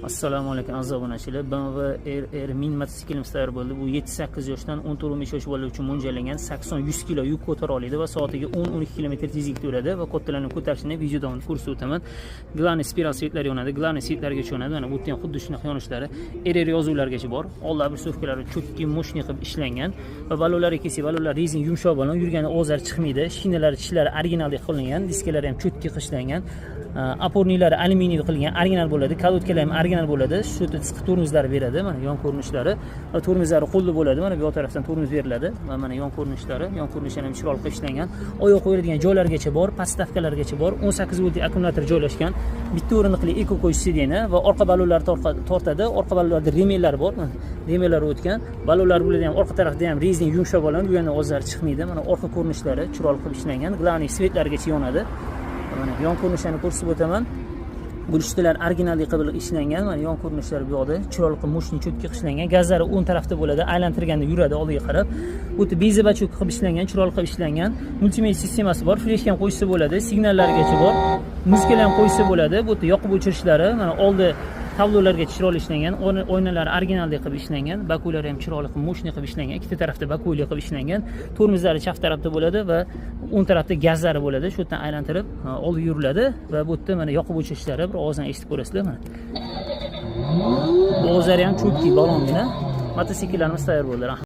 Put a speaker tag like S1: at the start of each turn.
S1: Assalomu alaykum, aziz obunachilar. BMW RR 1000 mototsiklimiz tayyor bo'ldi. Bu 7-8 yoshdan 14-15 yosh bolalar uchun mo'ljallangan, 80-100 kilo yuk ko'tara oladi va soatiga 10-12 km tezlikda yuradi va kattalarni ko'tarishini video davomida ko'rsatib o'taman. Главный spiral светlari yonadi, главный светlargacha yonadi. Mana bu yerda ham xuddi shunaqa yonishlari, RR yozuvlargacha bor. Oldi обрисовкалari чёткий, мощный qilib ishlangan va balonlarga kelsak, balonlar rezin yumshoq balon, yurganda ovozlari chiqmaydi. Shinalari, tishlari originaldek qilingan, diskalari ham чёткий qilib ishlangan. Опорник lari alyuminiy qilingan, original bo'ladi. Колодка lar ham original bo'ladi. Shu yerda chiqib tormozlari beradi. Mana yon ko'rinishlari va tormozlari qo'lda bo'ladi. Mana bu yoq tarafdan tormoz beriladi va mana yon ko'rinishlari, yon ko'rinishi ham chiroyli qilib ishlangan. Oyoq qo'yiladigan joylargacha bor, подставка largacha bor. 18 voltlik akkumulyator joylashgan. Bitta o'rindiqli эко коч сиденье va orqa balonlar tortadi. Orqa balonlarda ремень lar bor. Mana ремень lar o'tgan. Balonlar bularda ham, orqa tarafda ham rezin yumshoq balon, yurganda ovozlari chiqmaydi. Mana orqa ko'rinishlari chiroyli qilib ishlangan. Главный светlargacha yonadi. Mana yon ko'rinishini ko'rsatib o'taman. Gulishtilar originalli qilib ishlangan. Mana yon ko'rinishlari bu yoqda chiroyli qilib, мощный, чёткий qilib ishlangan. Gazlari o'ng tarafda bo'ladi, aylantirganda yuradi oldiga qarab. Bu yerda бензобачок qilib ishlangan, chiroyli qilib ishlangan. Multimedia sistemasi bor, fleshka ham qo'yishsa bo'ladi, signallargacha bor. Muzikalar ham qo'yishsa bo'ladi. Bu yerda yoqib o'chirishlari, mana oldi tablolarga chiroyli ishlangan, oynalari originaldek qilib ishlangan, боковой lari ham chiroyli qilib, мощный qilib ishlangan, ikkita tarafda боковой li qilib ishlangan. Tormozlari chap tarafda bo'ladi va o'ng tarafda gazlari bo'ladi. Shu yerdan aylantirib oldiga yuriladi va bu yerda mana yoqib o'chirishlari, bir ovozdan eshitib ko'rasizlar mana. Ovozlari ham чёткий, balongina. Mototsikllarimiz tayyor bo'ldi. Rahmat.